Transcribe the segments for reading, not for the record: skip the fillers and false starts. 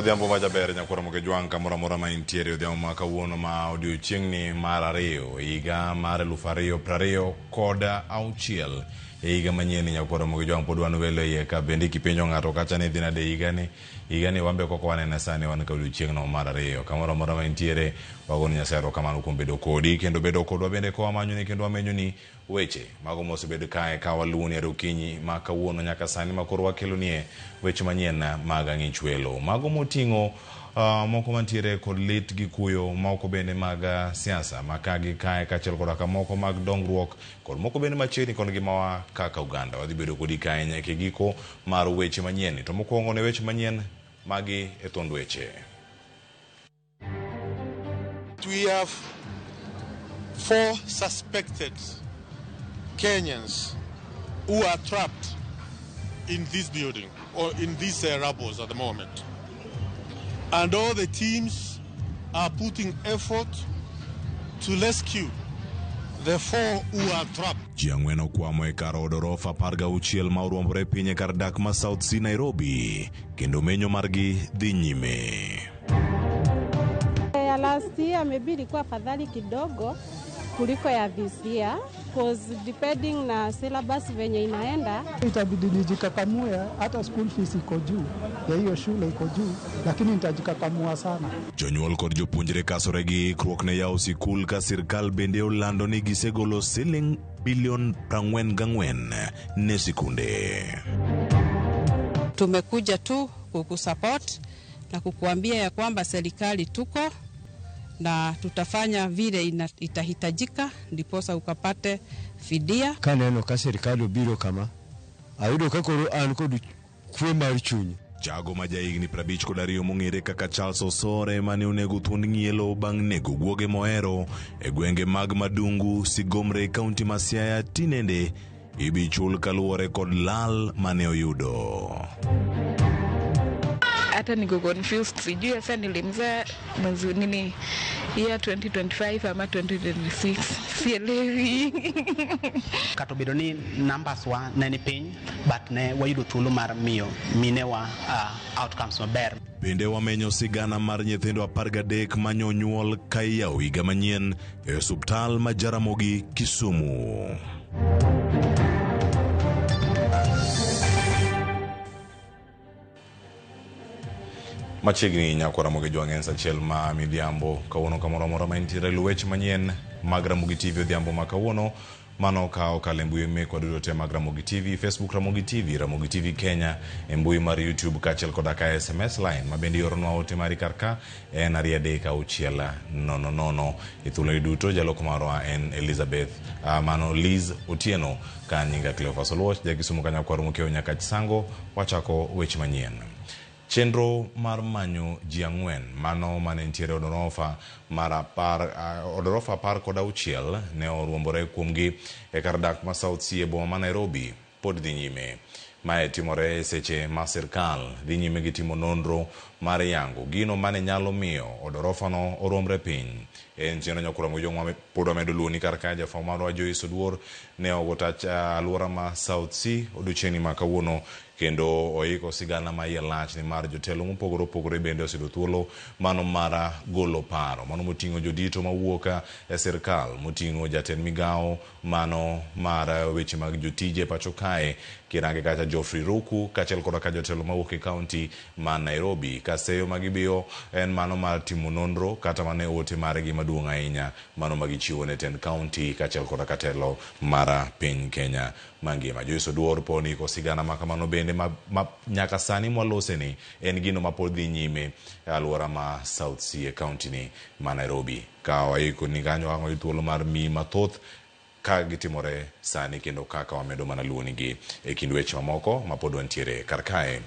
Odhiambo ma jaber nyakwar Ramogi Jwang' kamoro amora ma intiere odhiambo ma kawuono ma odiochieng'ni mar ariyo higa mar 2026 e higa manyien ni nyakwar Ramogi Jwang' pod wan welo iye ka bende kipenjo ng'ato kacha ni idhi nade higani higani wan be koko wanene sani wan ka odiochieng'no mar ariyo kamoro amora ma intiere wagoni Nyasaye erokamano kuom bedo kodi kendo bedo kodwa bende ka wamanyoni kendo wamenyoni Weche mago mosebed kae ka waluwoni are okinyi ma kawuono nyaka sani ma koro wakelonie weche manyien mag ang'ich welo. Mago moting'o uh, moko mantiere kod lit gi kuyo, moko bende mag uh, siasa ma ka gi kae kaachiel koda ka moko mag dongruok kod moko bende machiegni kod ngimawa kaka oganda. Wadhi bedo kodi kae nyaka e giko mar weche manyien. To mokwongo ne weche manyien magi e thond weche. We have four suspected Kenyans who are trapped in this building or in these rubbles at the moment. And all the teams are putting effort to rescue the four who are trapped. Ji ang'wen okwamo e kar od orofa 16 ma oruombore piny e kar dak ma South C Nairobi kendo menyo margi dhi nyime. Ya last year maybe ilikuwa afadhali kidogo kuliko ya this year cause depending na syllabus venye inaenda. Itabidi nijikakamue, hata school fees iko juu ya hiyo shule iko juu, lakini nitajikakamua sana. Jonyuol kod jopuonjre kasore gi ikruok ne yawo sikul ka sirkal bende olando ni gisegolo siling bilion 44 ne sikunde. Tumekuja tu kukusupport na kukuambia ya kwamba serikali tuko na tutafanya vile itahitajika ndiposa ukapate fidia. Kaneno ka sirkal obiro kama, ayudo ka koro an kod kwe mar chuny. Jago ma jahigni 52 mong'ere kaka Charles Osore mane onego thuond ng'ielo bang' nego guoge mohero e gwenge mag Madungu, Sigomre, kaunti ma Siaya tinende ibi chul kaluwore kod lal mane oyudo. Hata niko confused, sijui sasa nilimzaa mwezi nini year 2025 ama 2026, sielewi. Kata obedo ni numbers wa ne ni piny but ne wayudo thuolo mar miyo minewa outcomes maber. Bende wamenyo sigana mar nyithindo 13 manyonyuol ka iyawo higa manyien e osuptal ma Jaramogi, Kisumu. Machiegni nyako Ramogi Jwang' en sa achiel ma midhiambo kawuono kamoro amora ma intiere luw weche manyien mag Ramogi TV odhiambo ma kawuono mano ka okalo e mbui mekwa duto te mag Ramogi TV, Facebook Ramogi TV, Ramogi TV Kenya, e mbui mar YouTube kaachiel koda ka SMS line ma bende ioronwa ote mari kar ka en 23600. E thuoloni duto jaloko marwa en Elizabeth mano Liz Otieno ka nyinga Cleophas Oluoch ja Kisumu Kanyakwar Mokeo Nyakach Sango wachako weche manyien. Chenro mar manyo ji ang'wen mano mane nitiere od orofa mar apar od orofa 16 ne oruombore kuomgi e kar dak ma South C e boma ma Nairobi pod dhi nyime. Mae timore e seche ma sirkal dhi nyime gi timo nonro mar yango gino mane nyalo miyo od orofano oruombre piny. En chenro nyakwar Ramogi Jong'wa pod wamedo luwoni kar kae jafwambo marwa Joyce Oduor ne ogo tach alwora ma South C odiochieng'ni ma kawuono kendo oiko sigana ma iye lach nimar jotelo mopogore opogore bende oseyudo thuolo mano mar golo paro mano moting'o jodito mawuok e sirkal moting'o jatend migawo mano mar weche mag jotije pacho kae kirange kacha Geoffrey Ruku kaachiel koda ka jotelo mawuok e kaunti ma Nairobi ka seyo ma gibiyo en mano mar timo nonro kata mana e ote margi maduong' ahinya mano ma gichiwo ne tend kaunti kaachiel koda ka telo mar piny Kenya mangima. Joyce Oduor po ni sigana ma kamano bende ma, ma nyaka sani mwaloseni en gino ma pod dhi nyime e alwora ma South C e kaunti ni ma Nairobi. Ka waiko ni kanyo ang' oyud thuolo mar miyi mathoth ka gitimore sani kendo kaka wamedo mana luwonigi e kind weche mamoko ma pod wantiere kar kae.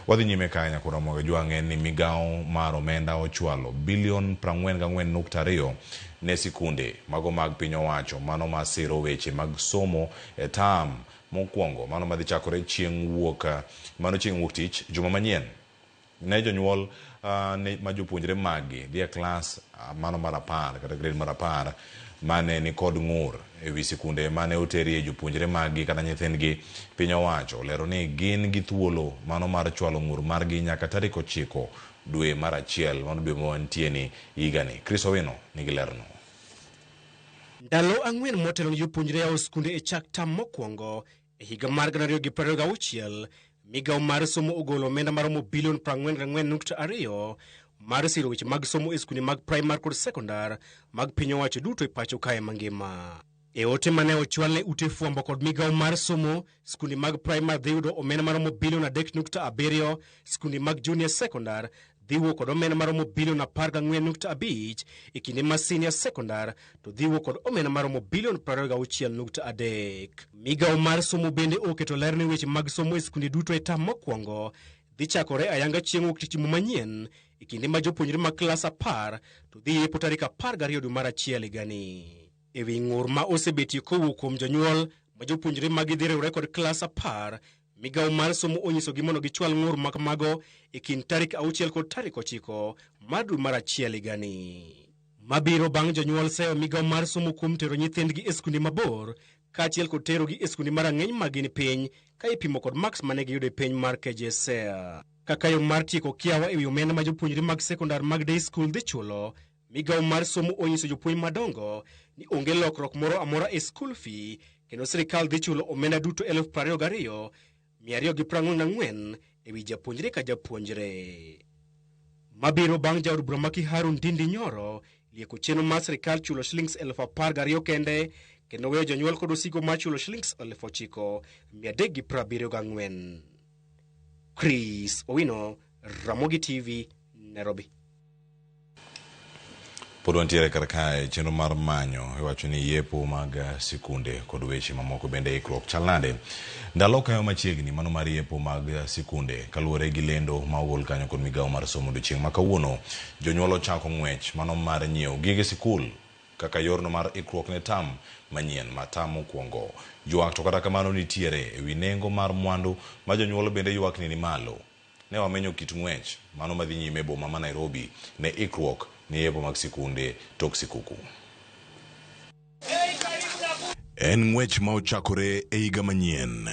Wadhi nyime kae nyaka Ramogi Jwang' en ni migawo mar omenda ochwalo bilion 44.2 ne sikunde mago mag piny owacho mano ma siro weche mag somo e term mokwongo mano madhi chakore chieng' wuok mano chieng' wuok tich juma manyien ne jonyuol ne, ma jopuonjre maggi dhi e klas mano mar 10 kata grade mar 10 mane ni kod ng'ur e wi sikunde mane oterie jopuonjre maggi kata nyithindgi. Piny owacho olero ni gin gi thuolo mano mar chwalo ng'ur margi nyaka tarik 9 dwe mar achiel mano dwe ma wantie ni higani. Chris Owino nigi lerno. Ndalo 4 motelo ne jopuonjre yawo skunde e chak tam mokwongo e higa mar 2026, migawo mar somo ogolo omenda maromo bilion 44.2 mar siro weche mag somo e skunde mag primar kod sekondar mag piny owacho duto e pacho kae mangima. E ote mane ochwal ne ute fwambo kod migawo mar somo, skunde mag primar dhi yudo omenda maromo bilion 3.7, skunde mag junior sekondar dhi wuok kod omenda maromo bilion 14.5, e kinde ma senior sekondar to dhi wuok kod omenda maromo bilion 26.3. Migawo mar somo bende oketo ler ne weche mag somo e skunde duto e tam mokwongo dhi chakore ayanga chieng' wuok tich juma manyien, e kinde ma jopuonjre mag klas 10 to dhi yepo tarik 12 dwe mar achiel higani. E wi ng'ur ma osebetie kowuok kuom jonyuol ma jopuonjre magi dhi riwre kod klas 10, migawo mar somo onyisogi mondo gichwal ng'ur ma kamago e kind tarik 6 kod tarik 9 mar dwe mar achiel higani. Mabiro bang' jonyuol seyo migawo mar somo kuom tero nyithindgi e skunde mabor kaachiel kod terogi e skunde marang'iny ma gin piny ka ipimo kod maks mane giyudo e piny mar KJSEA. Kaka yo mar tieko kiawa ewi omenda ma jopuonjre mag sekondar mag day school dhi chulo, migawo mar somo onyiso jopuonj madongo ni onge lokruok moro amora e school fee, kendo sirikal dhi chulo omenda duto 22,244 ewi japuonjre ka japuonjre. Mabiro bang' jaod bura ma Kiharu Ndindi Nyoro lieko chenro mar sirikal chulo shillings 12,000 kende kendo weyo jonyuol kod osigo mar chulo shillings 9,374. Chris Owino, Ramogi TV, Nairobi. Pod wantiere kar kae chenro mar manyo iwacho ni yepo mag sikunde kod weche mamoko bende ikruok chal nade. Ndalo kayo machiegni mano mar yepo mag sikunde kaluwore gi lendo ma ogol kanyo kod migawo mar somo odiochieng' ma kawuono, jonyuol ochako ng'wech mano mar nyiewo gige sikul kaka yorno mar ikruok ne tam manyien ma tam mokwongo. Ywak to kata kamano nitiere ewi nengo mar mwandu ma jonyuol bende ywak ni malo. Ne wamenyo kit ng'wech mano madhi nyime e boma ma Nairobi ne ikruok ne yepo mag sikunde tok sikuku. En ng'wech ma ochakore e higa manyien.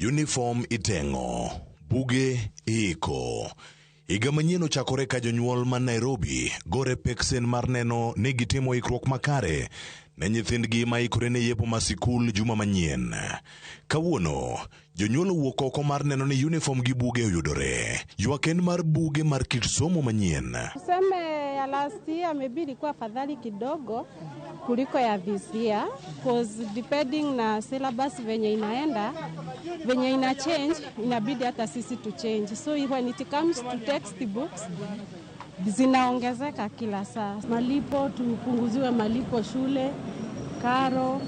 Uniform iteng'o, buge iiko. Higa manyien ochakore ka jonyuol ma Nairobi gore peksen mar neno ni gitimo ikruok makare ne nyithindgi ma ikore ne yepo ma sikul juma manyien. Kawuono, jonyuol owuok oko mar neno ni uniform gi buge oyudore. Ywak en mar buge mar kit somo manyien. Tuseme ya last year maybe ilikuwa afadhali kidogo kuliko ya this year, cause depending na syllabus venye inaenda, venye ina change, inabidi hata sisi tu change. So when it comes to textbooks zinaongezeka kila saa. Malipo tupunguziwe malipo shule, karo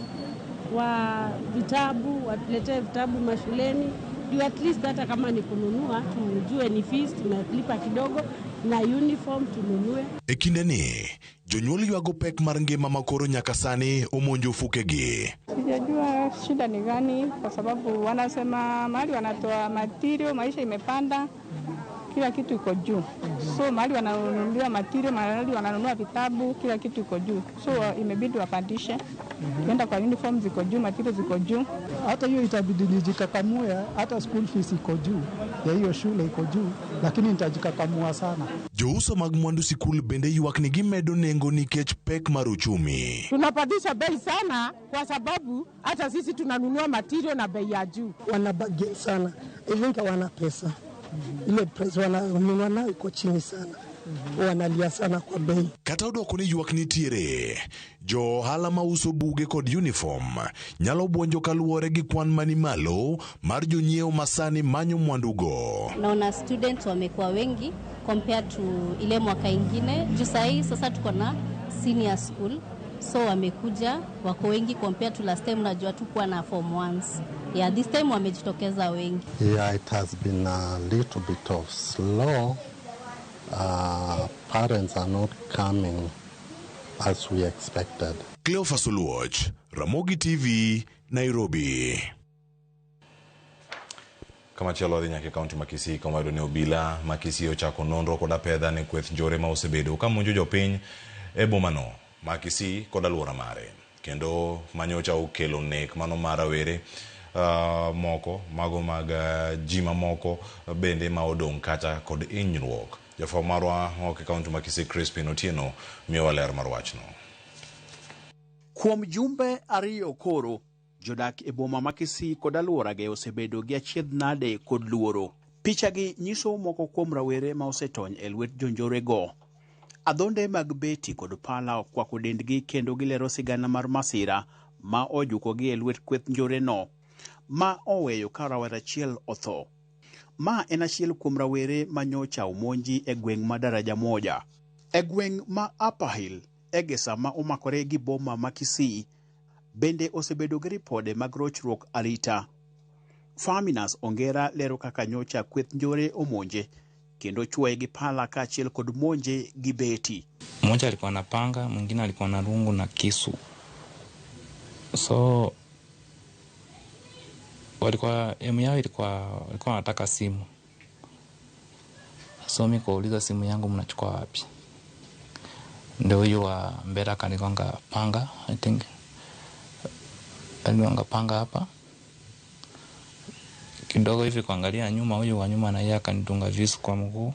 wa vitabu, watuletee vitabu mashuleni. Juu at least hata kama ni kununua tujue ni fees tunalipa kidogo na uniform tununue. E kindeni, jonyuol ywago pek mar ngima ma koro nyaka sani omonjo ofukegi. Sijajua shida ni gani, kwa sababu wanasema mahali wanatoa material, maisha imepanda, kila kitu iko juu. So mahali wananunulia material, mahali wananunua vitabu, kila kitu iko juu. So imebidi wapandishe. Kwenda kwa uniform ziko juu, material ziko juu. Hata hiyo itabidi nijikakamue, hata school fees iko juu, ya hiyo shule iko juu, lakini nitajikakamua sana. Jouso mag mwandu sikul bende ywak ni gimedo nengo nikech pek mar uchumi. Tunapandisha bei sana kwa sababu hata sisi tunanunua material na bei ya juu. Wana bargain sana, even kama wana pesa. Ile price wananunua nayo iko chini sana. Wanalia sana kwa bei. Kata odoko ni ywak nitiere, jo ohala mauso buge kod uniform nyalo buonjo kaluwore gi kwan mani malo mar jonyiewo masani manyo mwandugo. Naona students wamekuwa wengi compared to ile mwaka ingine. Juu sahi sasa tuko na senior school, so wamekuja wako wengi compared to last time. Unajua tukuwa na form ones. Yeah, this time wamejitokeza wengi. Yeah, it has been a little bit of slow. Parents are not coming as we expected. Cleophas Oluoch, Ramogi TV, Nairobi. Kamachielo wadhi nyaka e kaunti ma Kisii kama wayudo ni obila ma Kisii ochako nonro kod apedha ne kweth njore ma osebedo ka monjo jopiny e bomano ma Kisii kod alwora mare. Kendo manyocha okelo nek mano mar rawere moko mago mag ji mamoko bende ma odong' kata kod hinyruok. Jafwambo marwa mawuok e kaunti ma Kisii Crispin Otieno miyowa ler mar wachno. Kuom jumbe 2 koro, jodak e boma ma Kisii kod alworage osebedo gi achiedh nade kod luoro. Pichagi nyiso moko kuom rawere ma osetony e lwet jonjorego. Adhonde mag beti kod pala okwako dendgi kendo gilero sigana mar masira ma ojukogi e lwet kweth njoreno, ma oweyo ka rawera achiel otho. Ma en achiel kuom rawere ma nyocha omonji e gweng' ma Daraja Moja. E gweng' ma Upper Hill, Egesa ma omakore gi boma ma Kisii, bende osebedo gi ripode mag rochruok arita. Faminas Ongera lero kaka nyocha kweth njore omonje kendo chwoye gi pala kaachiel kod monje gi beti. Mmoja alikuwa na panga, mwingine alikuwa na rungu na kisu. So walikuwa emu yao ilikuwa walikuwa wanataka simu. So mi kuuliza simu yangu mnachukua wapi? Ndio huyu wa mbele akanigonga panga, I think alinigonga panga hapa kidogo hivi, kuangalia nyuma, huyu wa nyuma na yeye akanidunga visu kwa mguu.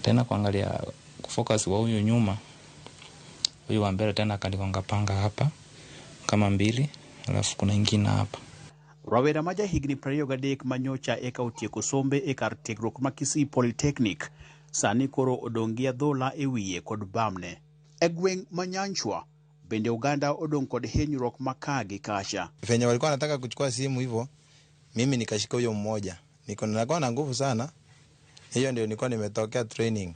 Tena kuangalia kufocus wa huyu nyuma, huyu wa mbele tena akanigonga panga hapa kama 2, alafu kuna ingine hapa. Rawera ma jahigni 23 ma nyocha eka otieko sombe e kar tiegruok ma Kisii Polytechnic sani koro odong' gi adhola e wiye kod bamne. E gweng' ma Nyanchwa bende oganda odong' kod hinyruok ma ka gi kacha. Venye walikuwa wanataka kuchukua simu hivyo, mimi nikashika huyo mmoja. Niko nakuwa na nguvu sana. Hiyo ndio nilikuwa nimetokea training.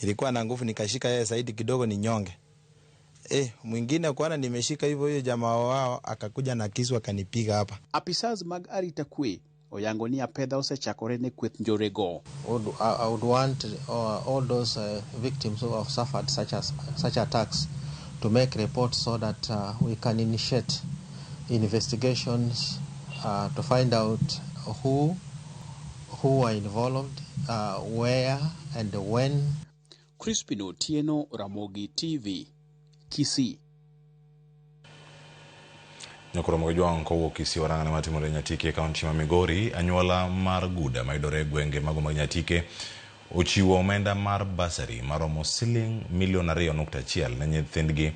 Nilikuwa na nguvu nikashika yeye zaidi kidogo ni nyonge. Mwingine kuona nimeshika hivyo huyo jamaa wao akakuja na kisu akanipiga hapa. Apisas mag arita kwe oyango ni apedha osechakore ne kweth njorego. I would want all those victims who have suffered such attacks to make reports so that we can initiate investigations to find out who were involved, where and when. Crispin Otieno, Ramogi TV, Kisii. Nyakoro Jwang' kowuok Kisii warang'ane matimore Nyatike e kaunti ma Migori. Anyuola mar Guda mayudore e gwenge mago mag Nyatike ochiwo omenda mar basari maromo siling milion 2.1 ne nyithindgi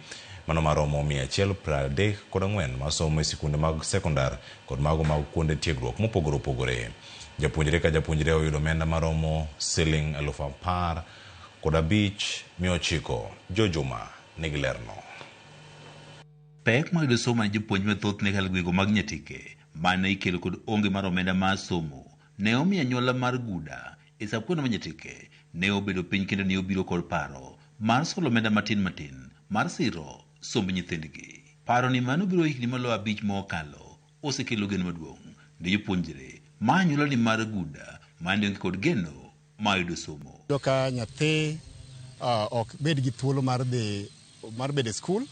mano maromo 134 masomo e sikunde mag sekondar kod mago mag kuonde tiegruok mopogore opogore. Japuonjre ka japuonjre oyudo omenda maromo siling 15,900. Jojuma nigi lerno. Pek mar yudo somo ne jopuonj mathoth ne kalo gwenge mag Nyatike mane ikelo kod onge mar omenda mar somo ne omiyo anyuola mar Guda e sub-county ma Nyatike ne obedo piny kendo ne obiro kod paro mar solo omenda matin matin mar siro somb nyithindgi. Paro ni mano biro higni maloyo 5 mokalo osekelo geno maduong' ne jopuonjre ma anyuola ni mar Guda mane onge kod geno mar yudo somo. Yudo ka nyathi ok bed gi thuolo mar dhi mar bedo e skul.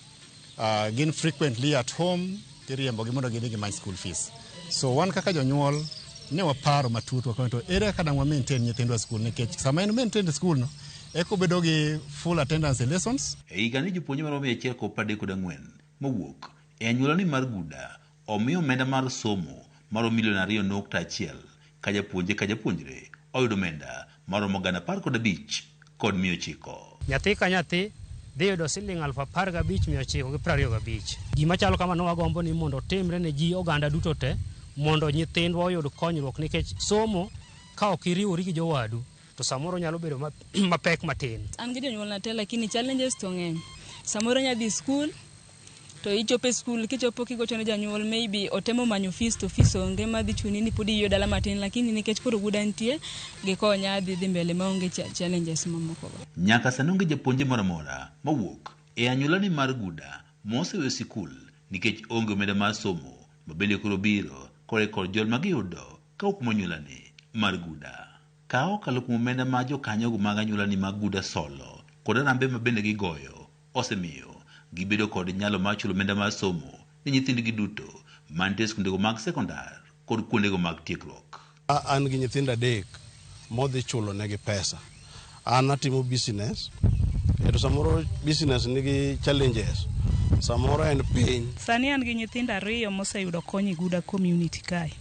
Gin frequently at home, tiriembo gi mondo gidhi gimany school fees. So wan kaka jonyuol ne waparo matut wakawa to ere kaka dang' wa maintain nyithindwa e skul, nikech sama en maintain skul no eko bedo gi full attendance e lessons. E higani jopuonje maromo 134 mowuok e anyuola ni mar Guda omiyo omenda mar somo maromo milion 2.1 ka japuonje ka japuonjre oyudo omenda maromo 15,900. Nyathi ka nyathi dhi yudo siling 15,925. Gima chalo kama ne wagombo ni mondo otimre ne ji oganda duto te mondo nyithindwa oyud konyruok, nikech somo ka ok iriwori gi jowadu to samoro nyalo bedo mapek matin. An gi jonyuolna te, lakini challenges to ng'eny. Samoro inya dhi skul to ichopo e skul, kichopo kigocho ne janyuol maybe otemo manyo fees to fees onge, madhi chuni ni pod iyudo dala matin, lakini nikech koro Guda nitie gikonya adhi dhi mbele maonge challenges mamoko go. Nyaka sani onge japuonje moro amora mowuok e anyuola ni mar Guda moseweyo sikul nikech onge omenda mar somo ma bende koro biro kore kod jol magiyudo kawuok kuom anyuola ni mar Guda. Ka okalo kuom omenda ma jokanyogo mag anyuola ni mag Guda solo kod arambe ma bende gigoyo osemiyo gibedo kod nyalo mar chulo omenda mar somo ne nyithindgi duto mantie e skundego mag sekondar kod kuondego mag tiegruok. An gi nyithindo 3 modhi chulo negi pesa. An atimo business, to samoro business nigi challenges, samoro en piny. Sani an gi nyithindo 2 moseyudo kony e Guda community kae.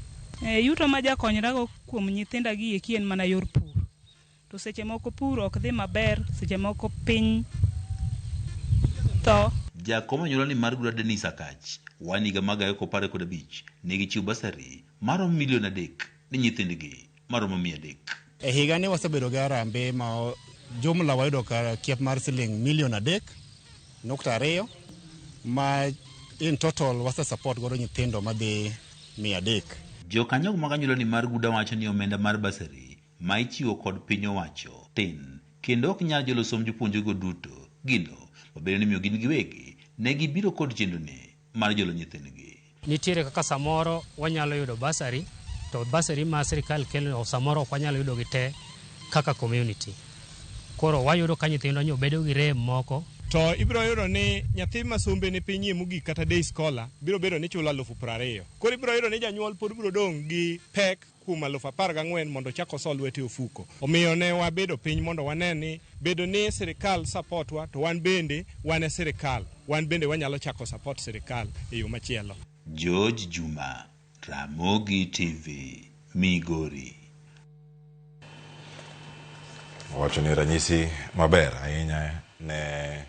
Yuto ma jakonyrago kuom nyithinda gi eki en mana yor pur. To seche moko pur ok dhi maber, seche moko piny tho. Jakom anyuola ni mar Guda Dennis Akach wan higa mag 2015 ne gichiwo basari maromo milion 3 ne nyithindgi maromo 300. E higa ni wasebedo gi harambee ma jumla wayudo ka kiep mar siling milion 3.2 ma in total wase support godo nyithindo madhi 300. Jokanyo mag anyuola ni mar Guda wacho ni omenda mar basari ma ichiwo kod piny owacho tin kendo ok nyal jolo somb jopuonjrego duto, gino mabedo ni miyo gin giwegi ne gibiro kod chenro ni mar jolo nyithindgi. Nitiere kaka samoro wanyalo yudo basari, to basari ma sirikal kelo samoro ok wanyalo yudo gi te kaka community. Koro wayudo ka nyithindwa nyo bedo gi rem moko. To ibiro yudo ni nyathi ma sombe ni pinyie mogik kata day scholar biro bedo ni chulo 20,000. Koro ibiro yudo ni janyuol pod biro dong' gi pek kuom 14,000 mondo ochak oso lwete e ofuko. Omiyo ne wabedo piny mondo wane ni bedo ni sirikal support wa to wan bende wan e sirikal, wan bende wanyalo chako support sirikal e yo machielo. George Juma, Ramogi TV, Migori. Owacho ni ranyisi maber ahinya ne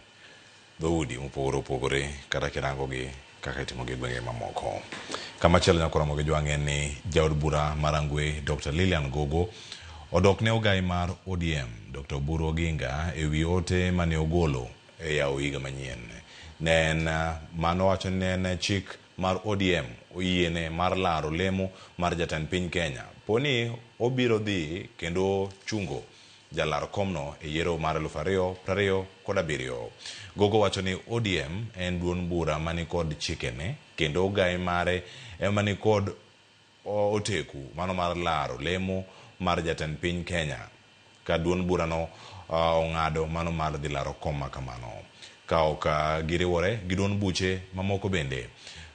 dhoudi mopogore opogore kata kirango gi kaka itimo gi gwenge mamoko. Kamachielo nyako Ramogi Jwang' en ni jaod bura mar Rangwe Dr. Lilian Gogo odok ne ogai mar ODM Dr. Oburu Oginga ewi ote mane ogolo e yawo higa manyien. Ne en mano wacho ni ne en chik mar ODM oyiene mar laro lemo mar jatend piny Kenya. Poni obiro dhi kendo chungo jalar komno e yiero mar 2027. Gogo wacho ni ODM en duond bura mani kod chikene kendo ogai mare ema ni kod oteku mano mar laro lemo mar jatend piny Kenya ka duond burano ong'ado mano mar dhi laro kom ma kamano ka ok giriwore gi duond buche mamoko bende.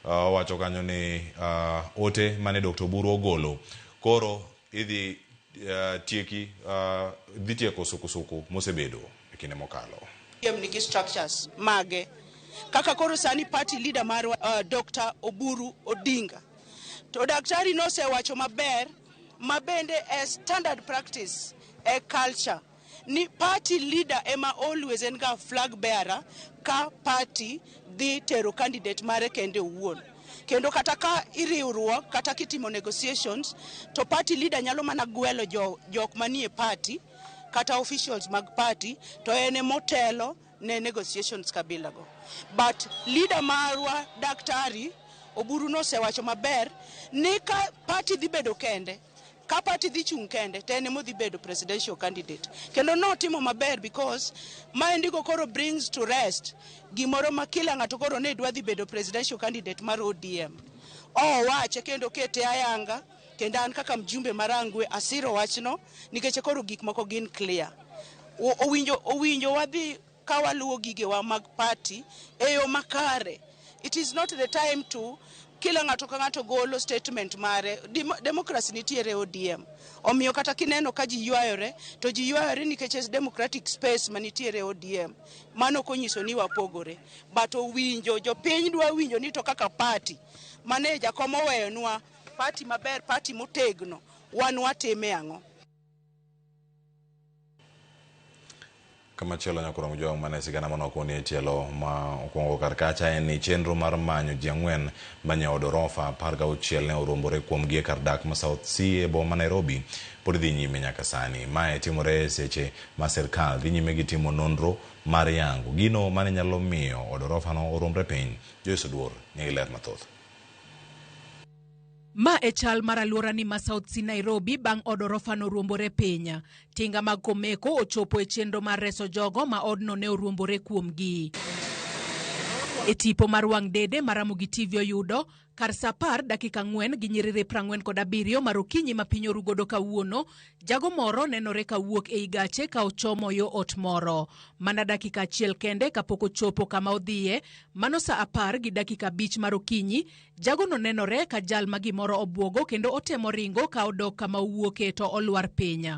Owacho kanyo ni ote mane Dr. Oburu ogolo koro idhi tieki dhi tieko sukusuku mosebedo e kinde mokalo. ODM nigi structures mage kaka koro sani party leader marwa Dr. Oburu Odinga to daktari nosewacho maber ma bende e standard practice e culture ni party leader ema always en ga flag bearer ka party dhi tero candidate mare kende owuon. Kendo kata ka iriwruok kata kitimo negotiations to party leader nyalo mana gwelo jok manie party kata officials mag party to en emotelo ne negotiations kabila go. But leader marwa daktari Oburu nosewacho maber ni ka party dhi bedo kende, ka party dhi chung' kende to en emodhi bedo presidential candidate. Kendo notimo maber because maendigo koro brings to rest gimoro ma kila ng'ato koro ne dwa dhi bedo presidential candidate mar ODM. Owache kendo kete ayanga kendo an kaka mjumbe mar Rangwe asiro wachno nikech koro gik moko gin clear. Owinjo wadhi ka waluwo gigewa mag party e yo makare. It is not the time to kila ng'ato ka ng'ato golo statement mare. Democracy nitiere ODM. Omiyo kata kineno ka ji ywayore, to ji ywayore nikech democratic space manitiere ODM. Mano ok onyiso ni wapogore. But owinjo, jopiny dwa winjo ni to kaka party mane jakom oweyonwa party maber, party motegno, wan watime ang'o? Kamachielo nyako Ramogi Jwang' mane sigana mane okoni e tielo ma okwongo kar kacha en ni chenro mar manyo ji 4 manye od orofa 16 ne oruombore kuomgi e kar dak ma South C e boma ma Nairobi pod dhi nyime nyaka sani. Mae timore e seche ma sirkal dhi nyime gi timo nonro mar yango gino mane nyalo miyo od orofa no oruombre piny. Joyce Oduor nigi ler mathoth. Ma e chal mar alwora ni ma South C Nairobi bang' od orofa no ruombore piny. Tinga mag Komeko ochopo e chenro mar reso jogo ma odno ne oruombore kuomgi. E tipo mar wang' dede ma Ramogi TV oyudo, kar saa 10:47 mar okinyi ma piny orugodo kawuono, jago moro nenore kawuok ei gache ka ochomo yo ot moro. Mana dakika achiel kende kapok ochopo kama odhiye, mano saa 10:05 mar okinyi, jagono nenore ka jal ma gimoro obwogo kendo otemo ringo ka odok kama owuoke to olwar piny.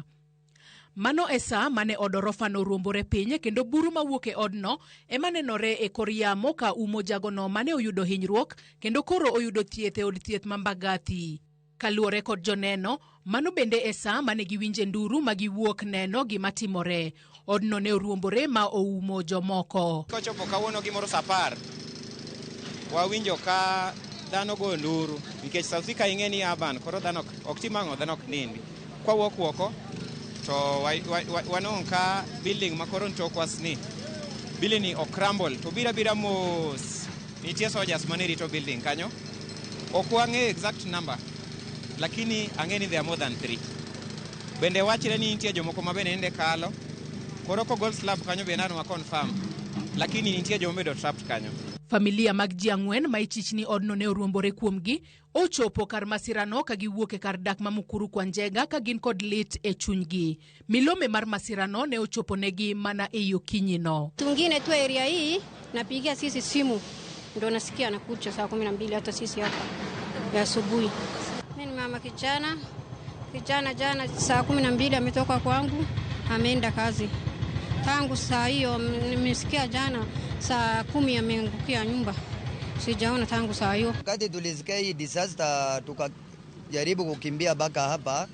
Mano e saa mane od orofa no oruombore piny kendo buru mawuok e odno ema nenore e kor yamo ka umo jagono mane oyudo hinyruok kendo koro oyudo thieth e od thieth ma Mbagathi. Kaluwore kod joneno, mano bende e saa mane giwinje nduru ma giwuok neno gima timore. Odno ne oruombore ma oumo jomoko. Kochopo kawuono gimoro saa 10, wawinjo ka dhano goyo nduru nikech South C ka ing'e ni urban, koro dhano ok tim ang'o, dhano ok nindi. Kwawuok oko to wanwang'o ka building ma koro ntokwa ni building ni ok crumble to biro abira mos. Nitie soldiers mane rito building kanyo. Ok wang'eyo exact number, lakini ang'e ni there are more than 3. Bende wachre ni nitie jomoko ma bende nende kalo. Koro kogol slab kanyo bende an wa confirm, lakini nitie joma obedo trapped kanyo. Familia mag ji 4 ma ichich ni odno ne oruombore kuomgi ochopo kar masirano ka giwuok e kar dak ma Mukuru kwa Njenga ka gin kod lit e chunygi. Milome mar masirano ne ochopo negi mana ei okinyino. Tungine tu area hii napigia sisi simu ndo nasikia anakuja saa 12 hata sisi hapa ya asubuhi. Mimi ni mama kijana. Kijana jana saa 12 ametoka kwangu ameenda kazi. Tangu saa hiyo nimesikia jana saa 10 ameangukia nyumba. Sijaona tangu saa hiyo. Wakati tulisikia hii disaster tukajaribu kukimbia baka hapa,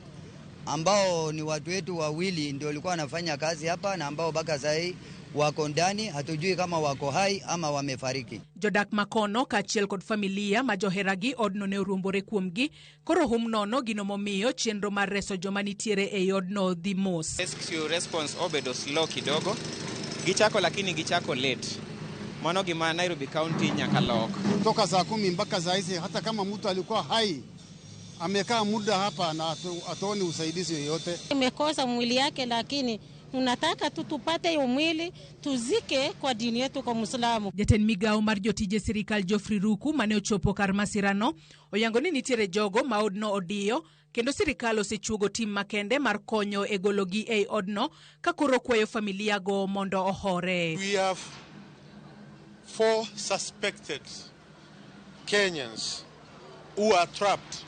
ambao ni watu wetu wawili ndio walikuwa wanafanya kazi hapa na ambao baka saa hii wako ndani, hatujui kama wako hai ama wamefariki. Jodak makono kaachiel kod familia ma joheragi odno ne oruombore kuomgi, koro hum nono gino momiyo chenro mar reso joma nitiere ei odno dhi mos. Rescue response obedo slow kidogo. Gichako lakini gichako late. Mano gima Nairobi County nyaka lok. Toka saa 10 mpaka saa hizi hata kama mtu alikuwa hai amekaa muda hapa na hatuoni usaidizi yoyote. Imekosa mwili yake lakini unataka tu tupate hiyo mwili tuzike kwa dini yetu kwa Muislamu. Jatend migao mar jotije sirikal Geoffrey Ruku mane ochopo kar masirano oyango ni nitiere jogo ma odno odiyo kendo sirikal osechuogo tim makende mar konyo e gologi ei odno ka koro kwayo familia go mondo ohore. We have 4 suspected Kenyans who are trapped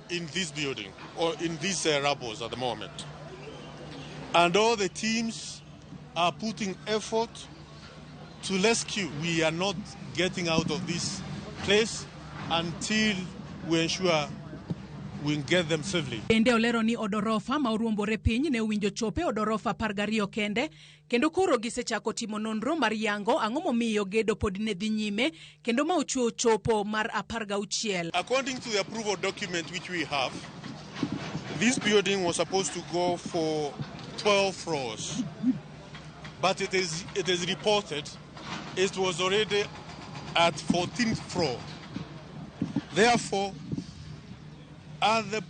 in this building or in these rubbles at the moment. And all the teams are putting effort to rescue. We are not getting out of this place until we ensure we get them safely. Bende olero ni od orofa ma oruombore piny ne owinjo chope od orofa 12 kende kendo koro gisechako timo nonro mar yango ang'o momiyo gedo pod ne dhi nyime kendo ma ochuo chopo mar 16. According to the approval document which we have, this building was supposed to go for 12 floors, but it is reported it was already at 14th floor. Therefore, at the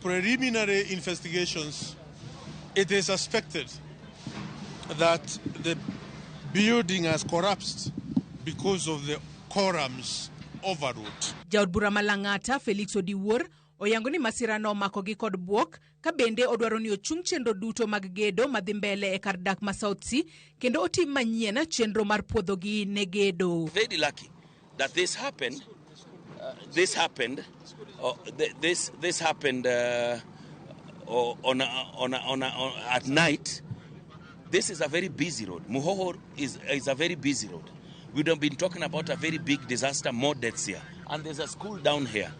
preliminary investigations, it is suspected that the building has collapsed because of the columns overload. Jaod bura ma Lang'ata Felix Odiwuor oyango ni masirano omakogi kod buok ka bende odwaro ni ochung chenro duto mag gedo madhi mbele e kar dak ma South C kendo otim manyien chenro mar puodhogi ne gedo. Very lucky that this happened. This happened. This happened at night. This is a very busy road. Muhoho is a very busy road. We've been talking about a very big disaster, more deaths here, and there's a school down here,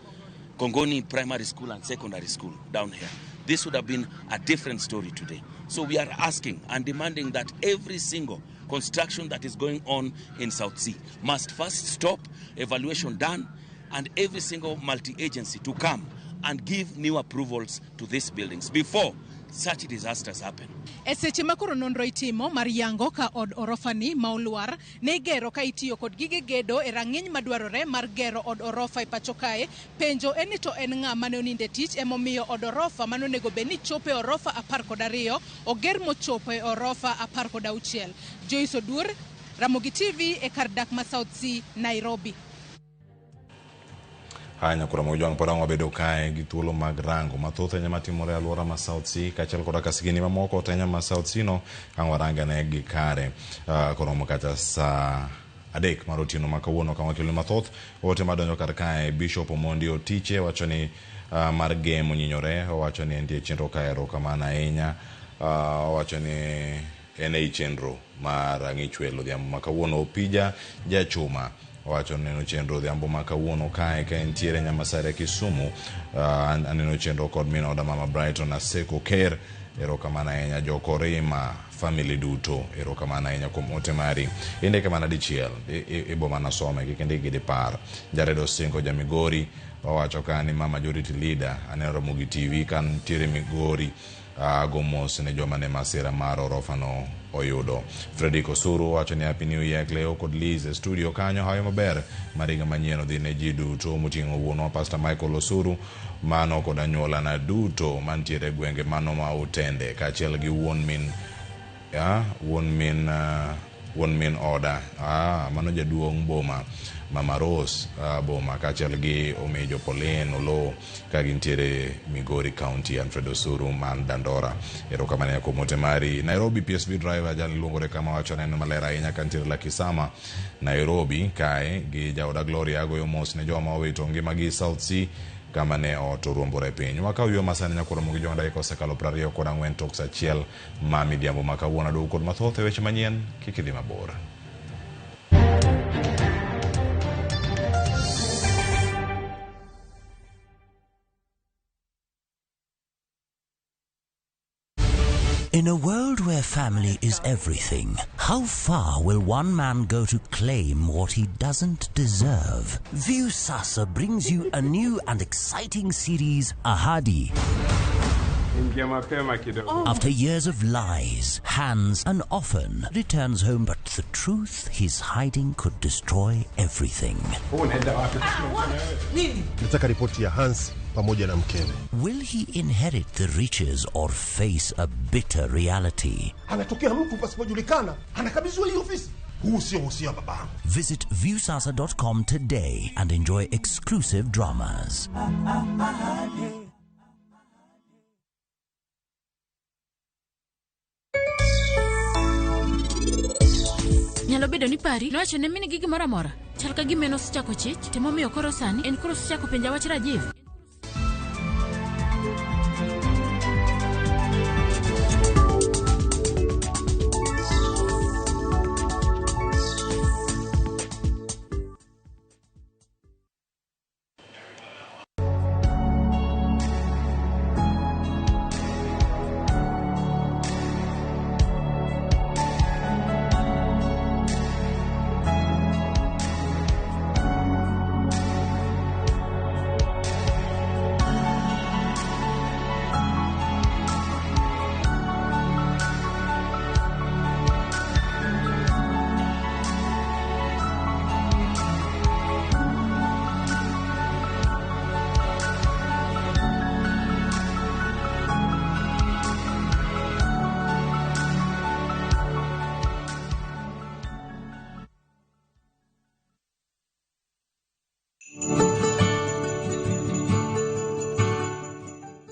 Kongoni Primary School and Secondary School down here. This would have been a different story today. So we are asking and demanding that every single construction that is going on in South C must first stop, evaluation done, and every single multi-agency to come and give new approvals to these buildings before such disasters happen. E seche ma koro nonro itimo mar yango ka od orofani ma olwar ne igero ka itiyo kod gige gedo e rang'iny madwarore mar gero od orofa e pacho kae, penjo en ni to en ng'a mane oninde tich emomiyo od orofa mane onego bed ni chopo e orofa 12 oger mochopo e orofa 16. Joyce Oduor, Ramogi TV e kar dak ma South C, Nairobi. Haya nyakura mojwang' pod ang' wabedo kae gi thuolo mag rango mathoth ahinya matimore e alwora ma South C kaachiel koda kasigini mamoko to ahinya ma South C no ang' warange ane gi kare koromo kata saa 3 mar otieno ma kawuono ka wakeloni mathoth ote madonjo kar kae. Bishop Omondi Otiche wacho ni mar gem onyinyore, owacho ni entie chenro kae, erokamano ahinya. Owacho ni en ei chenro mar ang'ichwelo odhiambo ma kawuono. Opija Jachuma Owacho neno chenro odhiambo ma kawuono kae ka entiere Nyamasaria Kisumu. Aneno chenro kod min oda Mama Brighton Aseko Ker. Erokamano ahinya Jokorima family duto. Erokamano ahinya kuom ote mari. Indike mana dichiel ibo mana some kik indik gi dipar. Jared Osingo ja Migori owacho ka ni ma majority leader aneno Ramogi TV ka nitiere Migori ago mos ne joma ne masira mar orofa no oyudo. Fredrick Osuru wacho ni Happy New Year Cleo kod Liz e studio kanyo hawi maber mar higa manyien odhi ne ji duto moting'o wuonwa Pastor Michael Osuru mano kod anyuolana duto mantiere e gwenge mano ma Utende kaachiel gi wuon min wuon min oda mano jaduong' boma Mama Rose boma kaachiel gi Omejo Pauline Oloo ka gintiere Migori County. Alfred Osuru man Dandora, erokamano kuom ote mari. Nairobi PSV driver jal luongore kama wacho neno maler ahinya ka nitiere Lakisama Nairobi kae gi jaoda Gloria agoyo mos ne joma owito ngimagi South C kama ne ot oruombore piny. Wakaw yo masani nyakoro gi joma dakika osekalo 24 tok saa achiel ma midhiambo ma kawuono. Aduogo kod mathoth e weche manyien, kik idhi mabor. In a world where family is everything, how far will one man go to claim what he doesn't deserve? Viusasa brings you a new and exciting series, Ahadi. After years of lies, Hans and often returns home, but the truth he's hiding could destroy everything. Nataka ripoti ya Hans pamoja na mkewe. Will he inherit the riches or face a bitter reality? Anatokea mtu pasipojulikana, anakabidhiwa hii ofisi. Huu sio uhusia babangu. Visit viewsasa.com today and enjoy exclusive dramas. Nyalo bedo ni pari nowacho ne min gi gimoro amora. Chal ka gima en osechako chich, to emomiyo koro sani en koro osechako penja wach Rajiv.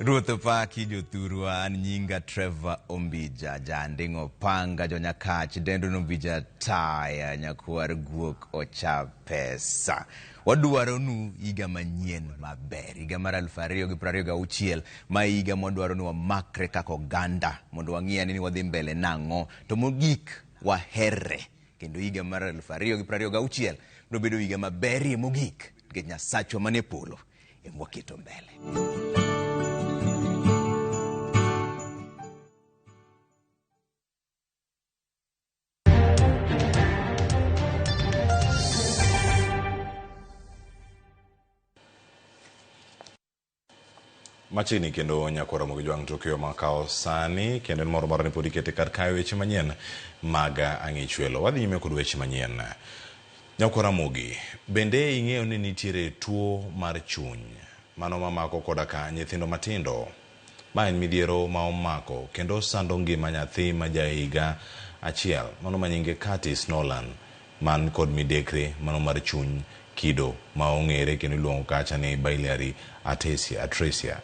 Ruoth opaki jothurwa, an nyinga Trevor Ombija, janding'o panga jonyakach, dendo Ombija taya, nyakwar guok ocha pesa. Wadwaro nu higa manyien maber, higa mar 2026, ma higa mwadwaro ni wamakre kaka oganda, mondo wang'i ane ni wadhi mbele nang'o, to mogik waherre. Kendo higa mar 2026 biro bedo higa maberie mogik, nikech Nyasachwa manie polo ema waketo mbele. Machiegni kendo nyakora Ramogi Jwang' Tokyo makawo sani kendo en moro moro ni pod ikete kar kae weche manyien mag ang'ichwelo. Wadhi nyime kod weche manyien. Nyakora Ramogi, bende ing'eyo ni nitiere tuo mar chuny mano mamako koda ka nyithindo matindo? Ma en midhiero ma omako kendo sando ngima nyathi ma jahiga achiel mano ma nyinge Curtis Nolan man kod midekre mano mar chuny kido ma ong'ere kendo iluongo kacha ni biliary atresia.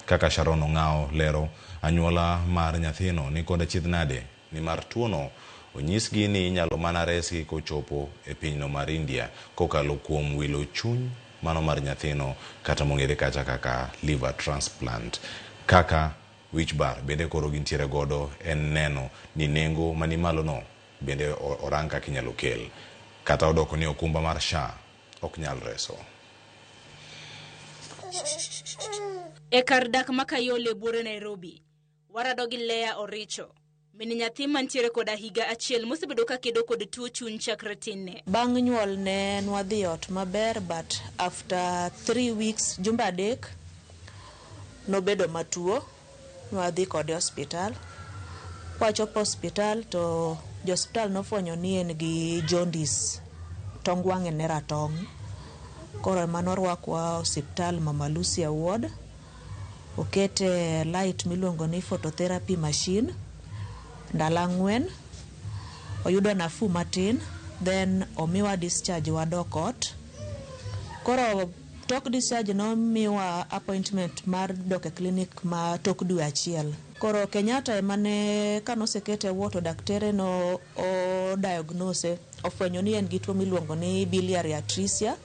Kaka Sharon Ong'ao lero, anyuola mar nyathino ni kod achiedh nade ni mar tuono onyisgi ni inyalo mana resgi kochopo e pinyno mar India kokalo kuom wilo chuny mano mar nyathino kata mong'ere kacha kaka liver transplant. Kaka wich bar bende koro gintiere godo en neno ni nengo mani malo no bende orang kaka inyalo kel. Kata odoko ni okumba mar SHA ok nyal reso. E kar dak ma Kayole buore Nairobi, warado gi Leah Oricho, min nyathi mantiere koda higa achiel mosebedo ka kedo kod tuo chuny chakre tinne. Bang' nyuol ne nwadhi ot maber but after 3 weeks, jumbe 3, nobedo matuo. Nwadhi kode osiptal. Kwachopo osiptal to jo osiptal nofwenyo ni en gi jaundice, tong wang'e ne ratong'. Koro ema norwakwa osiptal Mama Lucia ward, okete light miluongo ni phototherapy machine ndalo 4, oyudo nafuu matin, then omiwa discharge wadok ot. Koro tok discharge nomiwa appointment mar dok e clinic ma tok dwe achiel. Koro Kenyatta ema ne kanosekete e ward to daktere no o diagnose, ofwenyo ni en gi tuo miluongo ni biliary atresia.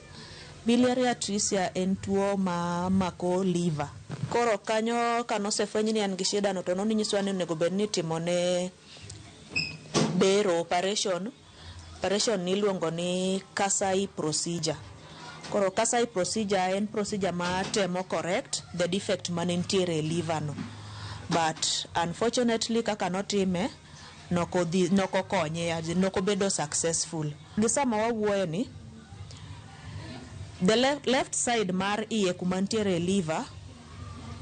Biliary atresia en tuo ma mako liver. Koro kanyo kanosefweny ni en gi shida no to nonyiswa ni onego bed ni itimone bero, operation. Operation niluongo ni Kasai procedure. Koro Kasai procedure en procedure ma temo correct the defect mane nitiere e liver no. But unfortunately kaka notime nokodhi, nokokonye, nokobedo successful. Gi sama wawuoye ni the left side mar iye kuma nitiere liver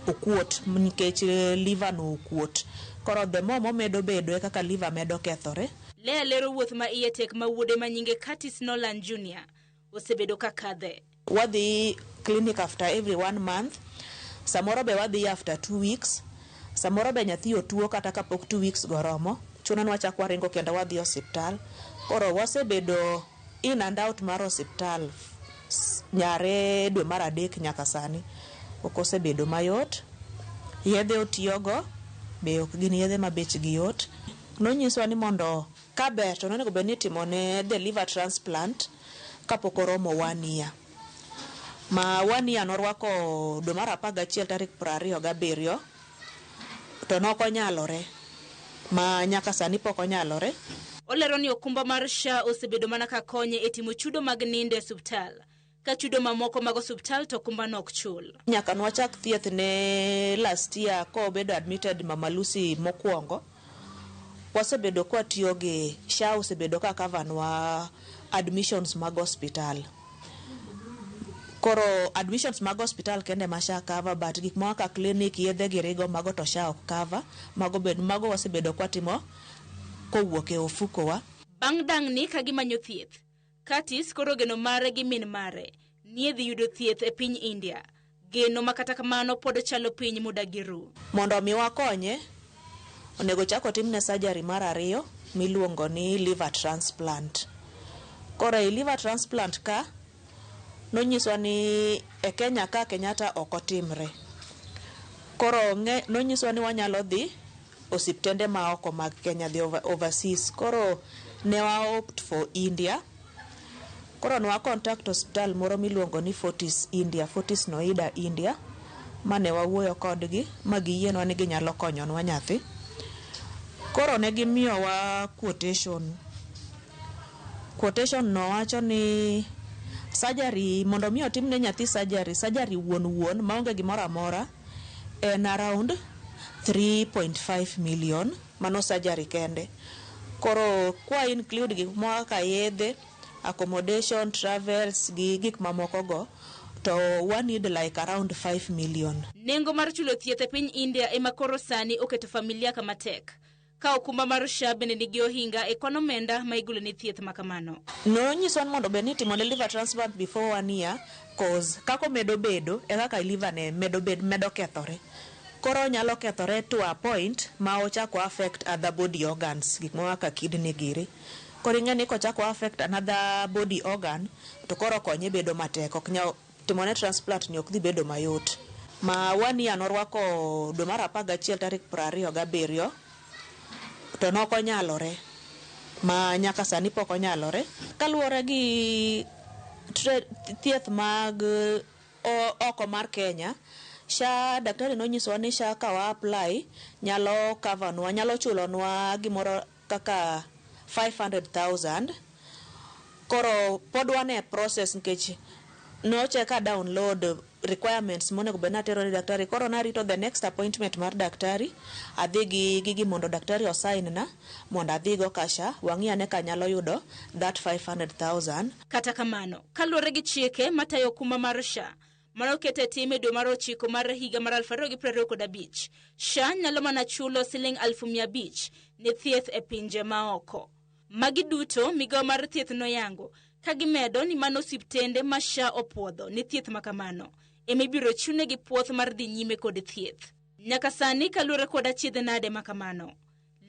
okuot nikech liver no okuot. Koro the more momedo bedo e kaka liver medo kethore. Leah lero wuoth ma iye tek ma wuode ma nyinge Curtis Nolan Jr. osebedo ka kadhe. Wadhi clinic after every one month, samoro be wadhi after 2 weeks, samoro be nyathi otuo kata kapok 2 weeks go romo, chuno ni wachak waringo kendo wadhi osiptal. Koro wasebedo in and out mar osiptal nyare dwe mar adek nyaka sani. Ok osebedo mayot. Yedhe otiyogo be ok gin yedhe ma bechgi yot. Nonyiswa ni mondo kaber to nonego bed ni itimone the liver transplant kapok oromo one year. Ma one year norwako dwe mar 11 tarik 27 to nokonyalore ma nyaka sani pok onyalore. Olero ni okumba mar SHA osebedo mana ka konye e timo chudo mag nindo e osiptal, ka chudo mamoko mag osiptal to okumbano ok chul. Nyaka nwachak thieth ne last year kobedo admitted Mama Lucy mokwongo, wasebedo kwatiyo gi SHA, osebedo ka cover nwa admissions mag osiptal. Koro admissions mag osiptal kende ma SHA cover, but gik moko kaka clinic, yedhe gi rigo mago to SHA ok cover. Mago, bed, mago wasebedo kwatimo kowuok e ofukowa. Bang' dang'ni ka gimanyo thieth, Curtis koro geno mare gi min mare nie dhi yudo thieth e piny India. Geno ma kata kamano pod chalo piny modagiru. Mondo mi wakonye, onego chak otimne surgery mar ariyo miluongo ni liver transplant. Koro e liver transplant ka, nonyiswa ni e Kenya ka Kenyatta ok otimre. Koro nonyiswa ni wanyalo dhi osiptende ma oko mag Kenya, dhi overseas. Koro ne wa opt for India. Koro ne wa contact osiptal moro miluongo ni Fortis India, Fortis Noida India, mane wawuoyo kodgi ma giyienwa ni ginyalo konyonwa nyathi. Koro ne gimiyowa quotation. Quotation no wacho ni surgery, mondo mi otimne nyathi surgery, surgery wuon wuon maonge gimoro amora, en around 3.5 million, mano surgery kende. Koro kwa include gik moko kaka yedhe, accommodation, travels gi gik mamoko go, to wa need like around 5 million. Nengo mar chulo thieth e piny India ema koro sani oketo familia kama tek. Ka okumba mar SHA bende nigi ohinga e kwan omenda ma igolo ne thieth ma kamano. Nonyiswa ni mondo bed ni itimone liver transplant before one year, cause kaka omedo bedo e kaka liver ne medo bed, medo kethore. Koro onyalo kethore to a point ma ochako affect other body organs, gik moko kaka kidney giri. Koro ing'e ni kochako affect another body organ to koro konye bedo matek, ok nyal timone transplant ni ok dhi bedo mayot. Ma one year norwako dwe mar 11 tarik 27 to nokonyalore ma nyaka sani pok onyalore. Kaluwore gi thieth mag oko mar Kenya, SHA, daktari nonyisowa ni SHA ka wa apply nyalo cover nwa, nyalo chulonwa gimoro kaka 500,000. Koro pod wan e process nikech nocheka download requirements monego bed ni atero ne daktari. Koro narito the next appointment mar daktari, adhi gi gigi mondo daktari osign na mondo adhigo kasha wang'i ane ka nyalo yudo that 500,000. Kata kamano, kaluwore gi chike matayo okumba mar SHA mane oket e tim e dwe mar ochiko mar higa mar 2025, SHA nyalo mana chulo siling 500,000 ne thieth e pinje maoko. Magi duto migawo mar thieth noyango ka gimedo ni mano osiptende ma SHA opuodho ne thieth makamano ema ibiro chunegi puoth mar dhi nyime kod thieth. Nyaka sani kaluwore kod achiedh nade makamano,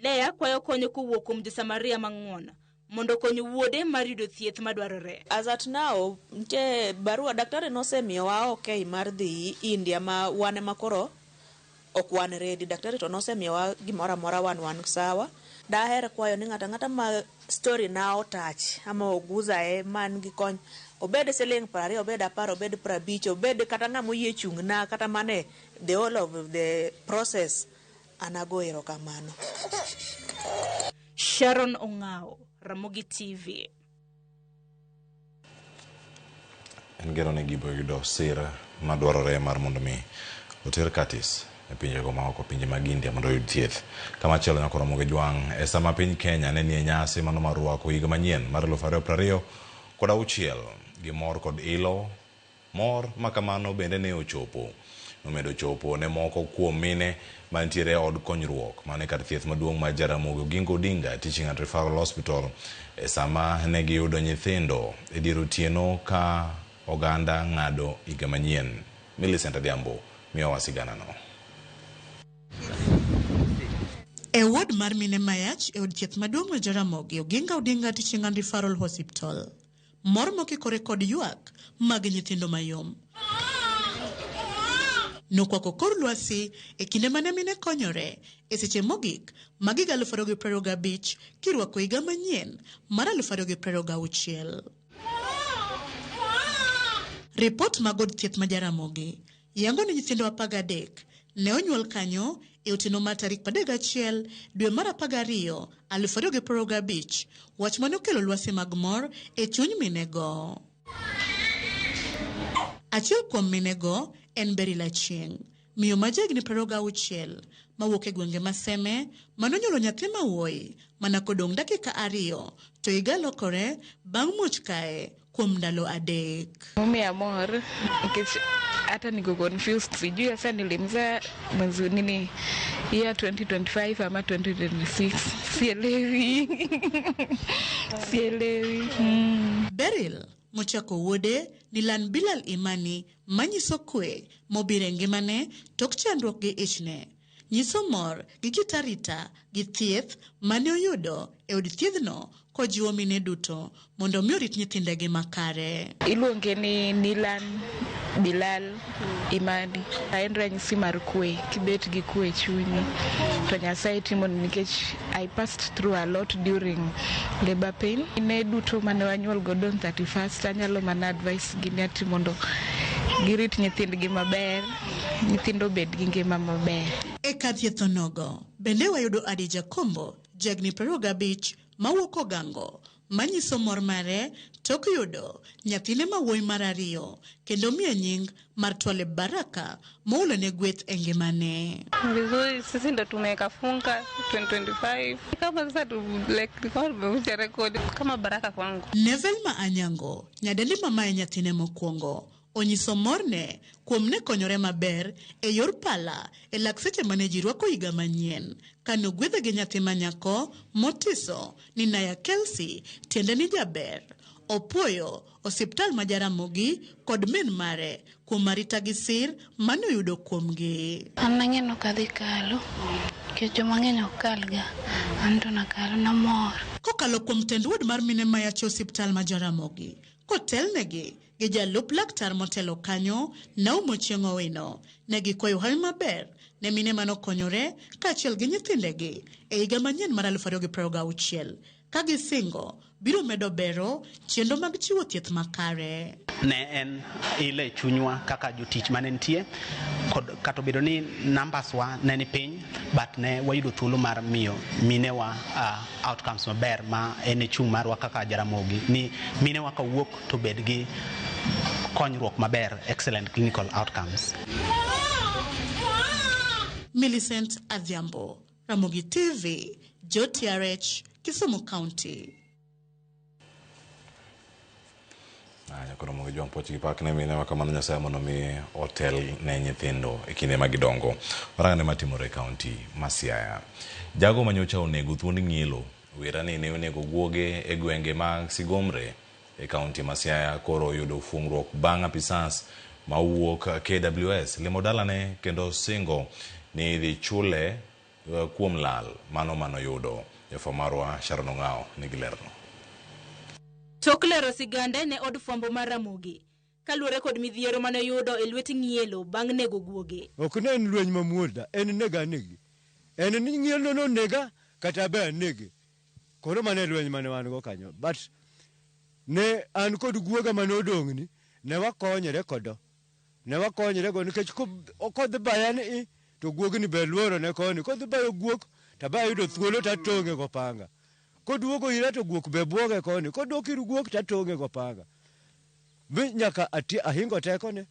Leah kwayo konyo kowuok kuom josamaria mang'won mondo okony wuode mar yudo thieth madwarore. As at now, nitie barua daktari nosemiyowa okay mar dhi India ma wan ema koro ok wan ready. Daktari to nosemiyowa gimoro amora wan sawa. Daher kwayo ni ng'ato ang'ata ma story na otach ama oguza e man gi kony, obed siling 20, obed 10, obed 50, obed kata ng'ama oyie chung' na kata mane the whole of the process, an ago erokamano. Sharon Ong'ao, Ramogi TV. En geno ni gibo yudo sir madwarore mar mondo mi oter Curtis e pinjego maoko, pinje mag India mondo oyud thieth. Kamachielo nyaka Ramogi Jwang' e sama piny Kenya ne nie nyasi mano mar rwako higa manyien mar 2026 gi mor kod ilo. Mor makamano bende ne ochopo. Nomedo chopo ne moko kuom mine mantiere e od konyruok mane kar thieth maduong' mar Jaramogi Oginga Odinga Teaching and Referral Hospital e sama ne giyudo nyithindo e dier otieno ka oganda ng'ado higa manyien. Millicent Adhiambo miyowa siganano. E ward mar mine mayach e od thieth maduong' mar Jaramogi Oginga Odinga Teaching and Referral Hospital. Mor mokikore kod ywak mag nyithindo mayom nokwako kor lwasi e kinde mane mine konyore e seche mogik mag higa 2025 kirwako higa manyien mar 2026. Ripot mag od thieth ma Jaramogi yango ni nyithindo 13 ne onyuol kanyo e otieno mar tarik 31 dwe mar 12 2025, wach mane okelo lwasi mag mor e chuny minego. Achiel kuom minego en Beryl Achieng', miyo ma jahigni 26 mawuok e gwenge ma Seme manonyuolo nyathi ma wuoyi mana kodong' dakika 2 to higa lokore bang' muoch kae kuom ndalo 3. Momiyo amor nikech hata niko confused, sijui hasa nilimzaa mwezi nini year 2025 ama 2026, sielewi. Sielewi. Beryl mochako wuode ni Lan Bilal Imani manyiso kwe mobiro e ngimane tok chandruok gi ichne. Nyiso mor gi kitarita gi thieth mane oyudo e od thiedhno kojiwo mine duto mondo mi orit nyithindegi makare. Iluonge ni Nilan Bilal Imani. En ranyisi mar kwe, kibet gi kwe e chunyi to Nyasaye timoni, nikech I passed through a lot during labor pain. Ne duto mane wanyuol godo on 31st, anyalo mana advice gi ni ati mondo girit nyithindgi maber, nyithindo obed gi ngima maber. E kar thieth onogo bende wayudo Adija Kombo, jahigni 25 mawuok Ogango, manyiso mor mare tok yudo nyathine ma wuoyi mar 2 kendo miye nying mar Twaleb Baraka moulone gweth e ngimane. Vizuri, sisi ndo tumekafunga 2025 kama sasa tu, like, kama tumevunja rekodi kama baraka kwangu. Nevel ma Anyango, nyadendi mamaye nyathine mokwongo, onyiso morne kuom ne konyore maber e yor pala e lak seche mane ji rwako higa manyien kane ogwedhe gi nyathi ma nyako motiso ni Naya Kelsey, tiende ni jaber. Opuoyo osiptal ma Jaramogi kod min mare kuom arita gi sir mane oyudo kuomgi. An nang'e nok adhi kalo, nikech joma ng'eny ok kalga, an to nakalo, namor. Kokalo kuom tend ward mar mine mayach e osiptal ma Jaramogi, kotelnegi gi jalup laktar motelo kanyo Naum Ochieng' Owino, ne gikwayo hawi maber ne mine manokonyore kaachiel gi nyithindegi e higa manyien mar 2026 ka gisingo biro medo bero chenro mag chiwo thieth makare. Ne en ile chunywa kaka jotich mane nitie kod kata obedo ni numbers wa ne ni piny, but ne wayudo thuolo mar miyo minewa outcomes maber ma en e chung' marwa kaka Jaramogi ni minewa kawuok to bed gi konyruok maber, excellent clinical outcomes. Millicent Adhiambo, Ramogi TV, JTRH, Kisumu County. Koro mondo jwang' poch gi pak ne mine kamano Nyasaye mondo mi otel ne nyithindo e kinde ma gidongo. Warang'ane matimore e kaunti ma Siaya. Jago manyocha onego thuond ng'ielo wera ni ne onego guoge e gwenge mag Sigomre e kaunti ma Siaya koro oyudo fungruok bang' apisas mawuok KWS limo dalane kendo singo ni idhi chule kuom lal mano manoyudo. Jafwambo marwa Sharon Ong'ao nigi lerno. Tok lero sigande ne od fwambo mar Ramogi kaluwore kod midhiero mane oyudo e lwet ng'ielo bang' nego guoge. Ok ne en lweny mamuol da, en nega anegi. En ni ng'ielo nonega kata be anege. Koro mano e lweny mane wan go kanyo. But ne an kod guoga mane odong'ni, ne wakonyore kodo. Ne wakonyore go nikech kodhi baya ni i, to guogni be luoro ne koni. Kodhi bayo guok, to abe ayudo thuolo to atong'e gopanga. Koduogo ira to guok be buoge koni. Kodok ir guok to atong'e gopanga. Bi nyaka ahingo tekone,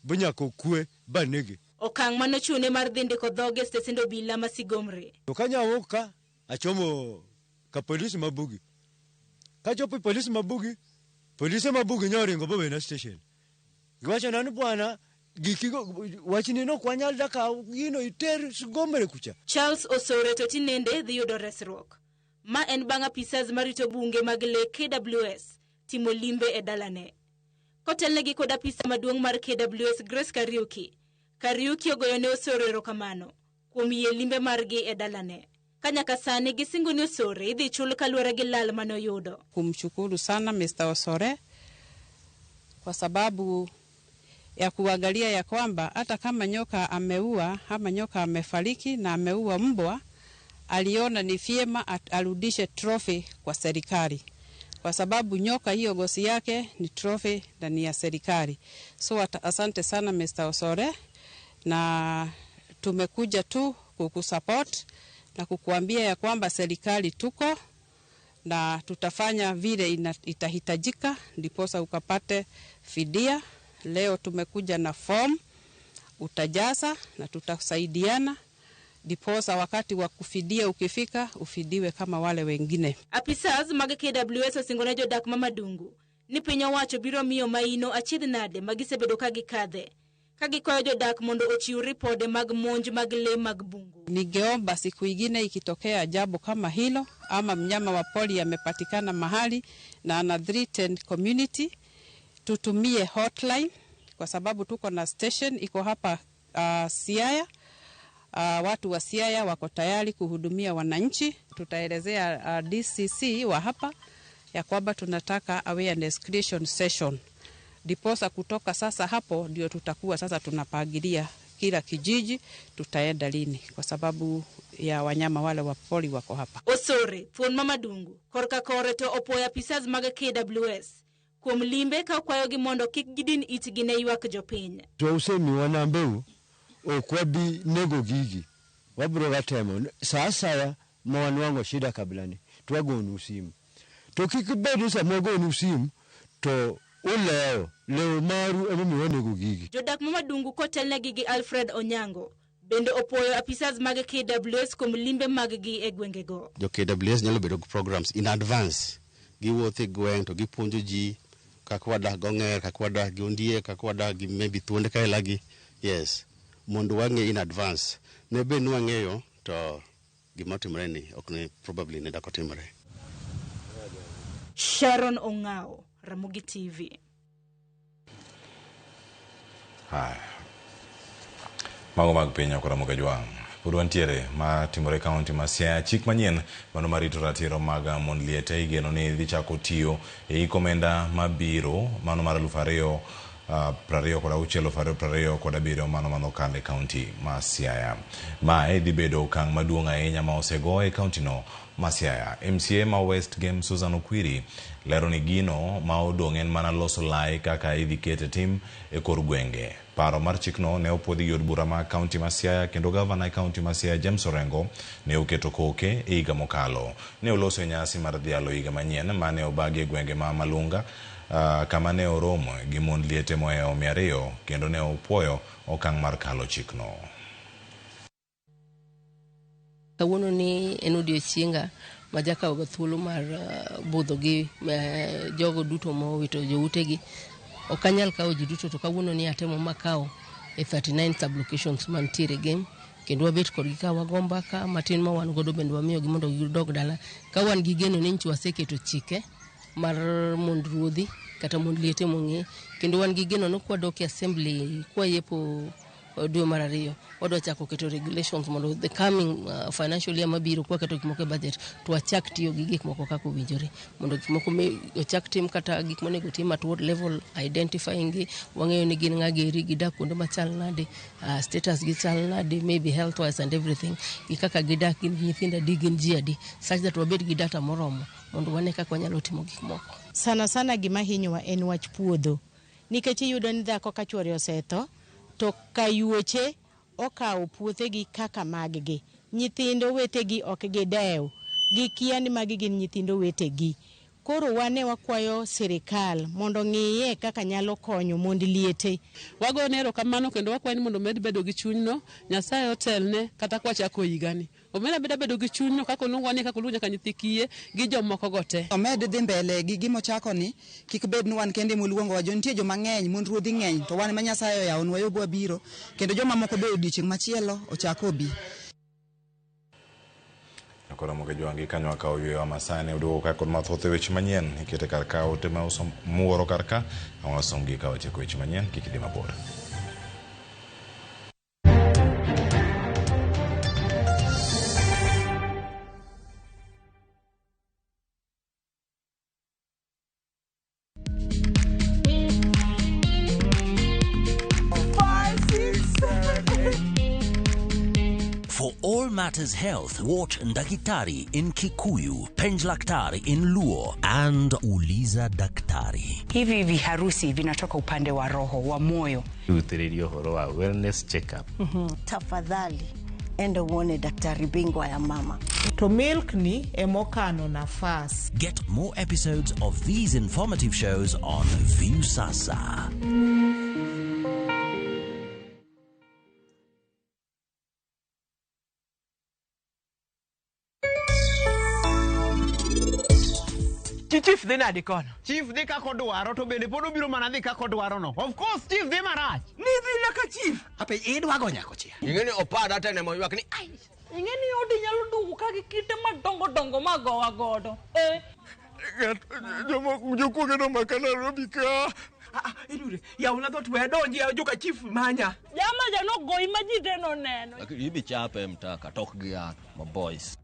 bi nyaka okwe banege. Okang' manochune mar dhi ndiko dhoge e stesend obila ma Sigomre. To kanyawuok ka, achomo ka polisi ma Bugi. Kachopo e polisi ma Bugi, polise ma Bugi nyoringo bowena station. Giwachona ni bwana, gikigo, wachni no ok wanyal dak kaw gino iter Sigomre kucha. Charles Osore to tinende dhi yudo resruok. Ma en bang' apisas marito bunge mag le KWS timo limbe e dalane. Kotelnegi kod apisa maduong' mar KWS Grace Kariuki. Kariuki ogoyo ne Osore erokamano kuom yie limbe margi e dalane. Ka nyaka sani gisingo ni Osore idhi chul kaluwore gi lal mane oyudo. Kumshukuru sana Mr. Osore kwa sababu ya kuangalia ya kwamba hata kama nyoka ameua ama nyoka amefariki na ameua mbwa, aliona ni vyema arudishe trophy kwa serikali, kwa sababu nyoka hiyo gosi yake ni trophy na ni ya serikali. So asante sana Mr. Osore, na tumekuja tu kukusupport na kukuambia ya kwamba serikali tuko na tutafanya vile itahitajika ndiposa ukapate fidia. Leo tumekuja na form utajaza na tutasaidiana ndiposa wakati wa kufidia ukifika ufidiwe kama wale wengine. Apisas mag KWS osingone jodak ma Madungu ni piny owacho biro miyo maino achiedh nade ma gisebedo ka gikadhe, ka gikwayo jodak mondo ochiw ripode mag monj mag le mag bungu. Ningeomba siku ingine ikitokea jambo kama hilo ama mnyama wa pori amepatikana mahali na ana threaten community, tutumie hotline kwa sababu tuko na station iko hapa Siaya. Watu wa Siaya wako tayari kuhudumia wananchi. Tutaelezea DCC wa hapa ya kwamba tunataka awareness creation session. Ndiposa kutoka sasa hapo ndio tutakuwa sasa tunapangilia kila kijiji tutaenda lini kwa sababu ya wanyama wale wa pori wako hapa. Osore thuon ma Madungu korka kore to opoya apisas mag KWS kuom limbe ka okwayogi mondo kik gidin itgi ne ywak jopiny. To usemiwa nambeu ok wabi nego gigi, wabiro ga temo sa asaya ma wanwang'o shida kabla ni to wagonu simu. To kik bed ni sama wagonu simu to ulewo, lewo maru emomiyo wanego gigi. Jodak ma Madungu kotelnegi gi Alfred Onyango bende opoyo apisas mag KWS kuom limbe maggi e gwengego. Jo KWS nyalo bedo gi programs in advance, giwuotho e gweng' to gipuonjo ji kaka wadak gong'er, kaka wadak gi ondiek, kaka wadak gi maybe thuonde kaelagi. Yes, mondo wang'e in advance. Ne bed ni wang'eyo to gima otimore ni ok ne probably ne dak otimore. Sharon Ong'ao, Ramogi TV. Haya. Mago mag piny ok Ramogi Jwang'. Pod wantiere ma timore e kaunti ma Siaya. Chik manyien mano marito ratiro mag mond liete igeno ni dhi chako tiyo e hik omenda mabiro mano mar 2026 2027 mano manokalo e kaunti ma Siaya. Mae dhi bedo okang' maduong' ahinya ma osego e kaunti no ma Siaya. MCA ma West Gem Susan Okwiri lero ni gino ma odong' en mana loso lai kaka idhi kete tim e kor gwenge. Paro mar chikno ne opuodhi gi od bura ma kaunti ma Siaya kendo gavana e kaunti ma Siaya James Orengo ne oketo koke e higa mokalo. Ne oloso e nyasi mar dhialo higa manyien mane obagi e gwenge ma Malunga kama ne oromo gi mond liete mohewo 200 kendo ne opuoyo okang' mar kalo chikno. Kawuono ni en odiochienga ma jakawoga thuolo mar budho gi jogo duto mowito joutegi. Ok anyal kawo ji duto to kawuono ni atemo makawo e 39 sub-locations mantiere Gem kendo wabet kodgi ka wago mbaka matin ma wan godo bende wamiyogi mondo gidog dala ka wan gi geno ni nchi waseketo chike mar mond ruodhi kata mond liete mong'e kendo wan gi geno ni kwadok e assembly kwayepo dwe mar ariyo wadwa chako keto regulations mondo the coming financial year mabiro kwaketo gik moko e budget to wachak tiyo gi gik moko kaka owinjore mondo gik moko ochak tim kata gik monego tim at ward level identifying gi wang'eyo ni gin ng'a geri gidak kuonde machal nade status gi chal nade maybe health wise and everything gi kaka gidak gin gi nyithindo adi gin ji adi such that wabed gi data moromo mondo wane kaka wanyalo timo gik moko. Sana sana gima hinyowa en wach puodho nikech iyudo ni dhako ka chuore osetho to kayuoche okawo puothegi kaka maggi. Nyithindo wetegi ok gidew, gikia ni magi gin nyithindo wetegi. Koro wane wakwayo sirikal mondo ng'iye kaka nyalo konyo mond liete. Wagone erokamano kendo wakwaye ni mondo omed bedo gi chunyno, Nyasaye otelne kata kwachako higani. Omed abeda bedo gi chunyno kaka oluongowa ni kaka oluongo nyaka nyithi kiye gi jomoko go te. Omed dhi mbele gi gima ochako ni, kik bed ni wan kende moluongowa, jo nitie joma ng'eny, mond ruodhi ng'eny, to wan ema Nyasaye oyawonwa yo bwabiro, kendo joma moko be odiochieng' machielo ochak obi. Koro moke jwangi kanyo akawo yweyo masani oduogo ka kod mathoth e weche manyien ikete kar ka ote ma muoro kar ka awasomgi ka watieko weche manyien kik idhi mabor. For all matters health, watch Ndakitari in Kikuyu, Penjlaktari in Luo, and Uliza Daktari. Hivi viharusi vinatoka upande wa roho wa moyo. Rutĩrĩria ũhoro wa wellness check up. Tafadhali enda uone daktari bingwa ya mama. To milk ni emokano nafas. Get more episodes of these informative shows on Viusasa. Chief dhi nadi kono? Chief dhi kaka odwaro to bende pod obiro mana dhi kaka odwaro no. Of course chief dhi marach. Ni dhi nyaka chief. Ape idwa go nyako chia. Ing'e ni opada tene moywak ni ai. Ing'e ni odi nyalo duogo ka gi kite madongo dongo ma gowa godo. Jokuoge nomaka Nairobi ka. Irure, yawna dhoot we adonji joka chief manya. Jama ja nogoyi ma ji te noneno. Lakini ibi chape mtaka tok gi yath ma boys.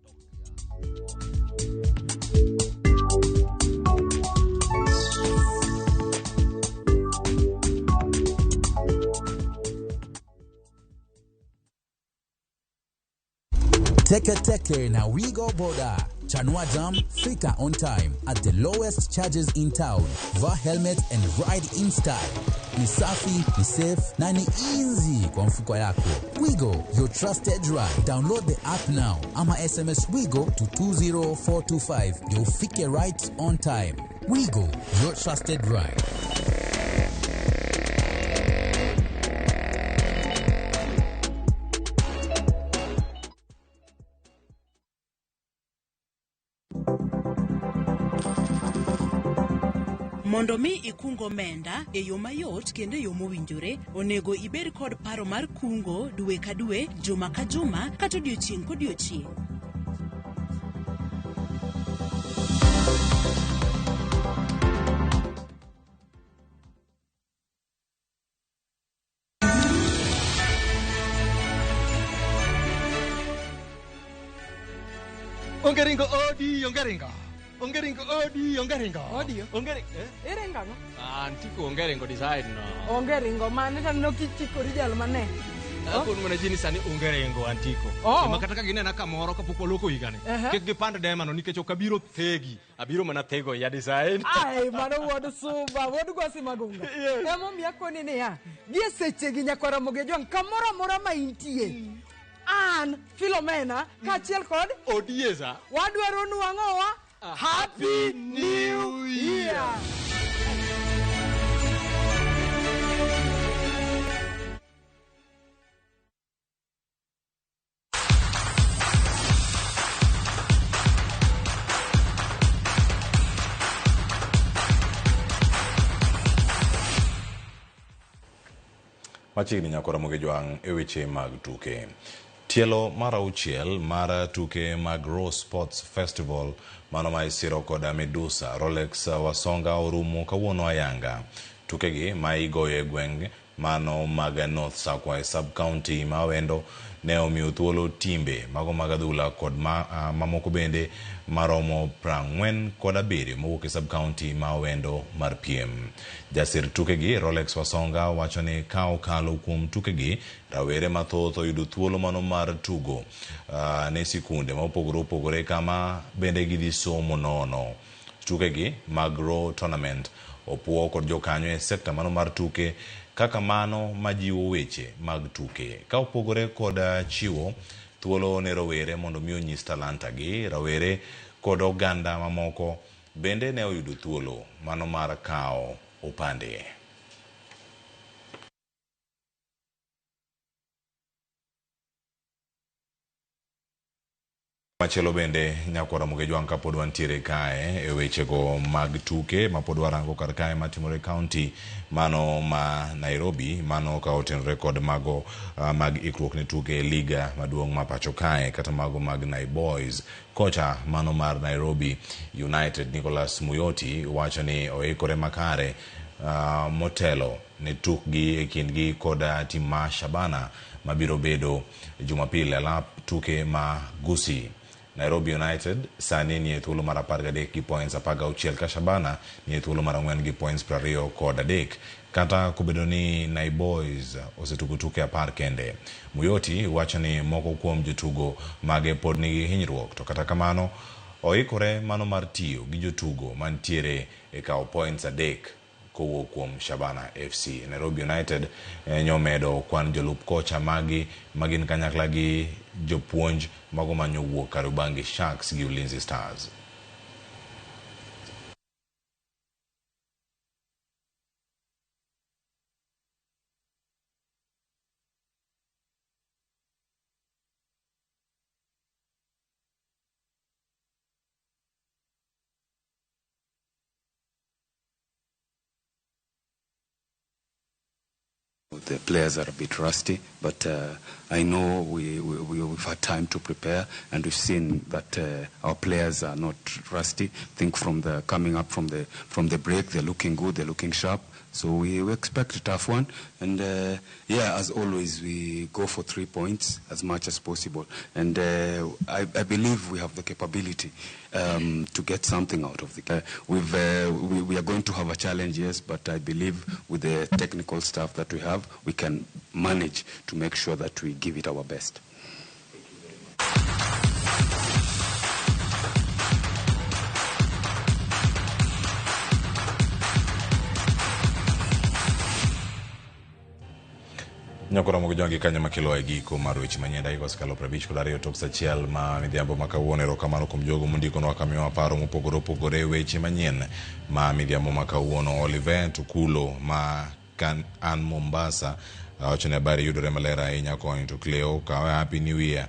Teke Teke na Wigo Boda. Chanua Jam, Fika on time at the lowest charges in town. Vaa helmet and ride in style. Ni safi, ni safe na ni easy kwa mfuko yako. Wigo, your trusted ride. Download the app now ama SMS Wigo to 20425 ndio ufike right on time. Wigo, your trusted ride. Mondo mi ikung omenda e yo mayot kendo e yo mowinjore, onego ibed kod paro mar kungo dwe ka dwe, juma ka juma, kata odiochieng' kodiochieng'. Onge ringo odi, onge ringo. Onge ringo odi, onge ringo. Odi? Onge ringo. Eh? Iringo ang'o? Ah, antiko onge ringo design no. Onge ringo mane to aneno kichikori jal mane. Akon mana ji ni sani onge ringo antiko. Oh. Ema kata ka ginena kamoro kapok waloko higani. Ehe. Kik gipand demano nikech ok abiro thegi. Abiro mana thego ya design. Ai, mano wuod Suba, wuod Gwasi Magunga. Emomiyo akoni niya, gie sechegi nyakwa Ramogi Ojwang' kamoro amora ma intie, an Philomena kaachiel kod Odieza. wadwaro nwang'owa Happy New Year! Machiegni nyako Ramogi Jwang' e weche mag tuke. Tielo mar auchiel mar tuke mag Raw Sports Festival mano ma isiro koda Medusa Rolex Wasonga orumo kawuono ayanga. Tukegi ma igoyo e gweng' mano mag North Sakwa e sub-county ma Awendo ne omiyo thuolo timbe mago mag adhula kod mamoko bende maromo 47 mowuok e sub-county ma Awendo mar piem. Jasir tukegi Rolex Wasonga wacho ni ka okalo kuom tukegi, rawere mathoth oyudo thuolo mano mar tugo ne sikunde ma opogore opogore kama bende gidhi somo nono. Tukegi mag Raw Tournament opuo kod jokanyo e sekta mano mar tuke kaka mano majiwo weche mag tuke. Ka opogore kod chiwo thuolo ne rowere mondo mi onyis talanta gi, rawere kod oganda mamoko bende ne oyudo thuolo mano mar kawo opande. Machielo bende nyakwar Ramogi Jwang' kapod wantiere kae e wechego mag tuke mapod warango kar kae matimore e county mano ma Nairobi, mano ka otenore kod mago mag ikruok ne tuke e liga maduong' ma pacho kae kata mago mag Nai Boys. Kocha mano mar Nairobi United Nicholas Muyoti wacho ni oikore makare motelo ne tukgi e kindgi kod tim ma Shabana mabiro bedo Jumapil e alap tuke ma Gusii. Nairobi United sani nie thuolo mar 13 gi points 16 ka Shabana nie thuolo mar 4 gi points 23. Kata kobedo ni Nai Boys osetugo tuke 10 kende. Muyoti wacho ni moko kuom jotugo mage pod nigi hinyruok, to kata kamano oikore mano mar tiyo gi jotugo mantiere e kawo points 3 kowuok kuom Shabana FC. Nairobi United nyomedo kwan jolup kocha magi magin kanyakla gi jopuonj mago manyowuok Kariobangi Sharks gi Ulinzi Stars. The players are a bit rusty, but I know we've had time to prepare, and we've seen that our players are not rusty. I think from the coming up from the break, they're looking good, they're looking sharp. So we expect a tough one, and as always, we go for 3 points as much as possible. And I believe we have the capability to get something out of the. We are going to have a challenge, yes, but I believe with the technical staff that we have, we can manage to make sure that we give it our best. Nyakora mogo jongi kanyo makelo e giko mar weche manyien dakika osekalo 52 tok saa achiel ma midhiambo ma kawuono. Erokamano kuom jogo mondikonwa kamiyowa paro mopogore opogore e weche manyien ma midhiambo ma kawuono. Oliver Tukulo ma kan an Mombasa wacho ni habari yudore maler ahinya koni. To Cleo kawe Happy New Year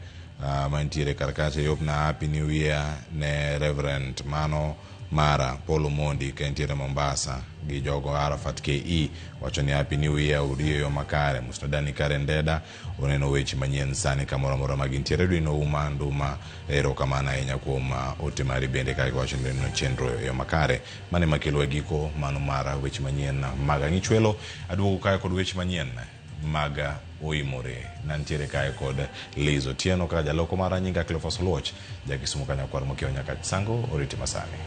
mantiere kar kacha yopna Happy New Year ne Reverend mano Mara Paul Omondi ka entiere Mombasa gi jogo Arafat KE wacho ni Happy New Year urieyo makare. Musnadani Karen Deda oneno weche manyien sani kamoro amora ma gintiere. Edwin Ouma Nduma erokamano ahinya kuom ote mari bende ka iwacho ni neno chenro e yo makare. Mane makelo e giko mano mar weche manyien mag Ang'ichwelo. Aduogo kae kod weche manyien mag Oimore. Nantiere kae kod Liz Otieno kaka jaloko mara, nyinga Cleophas Oluoch, ja Kisumu kanyakwar mokiewo nyaka Sango, oriti masani.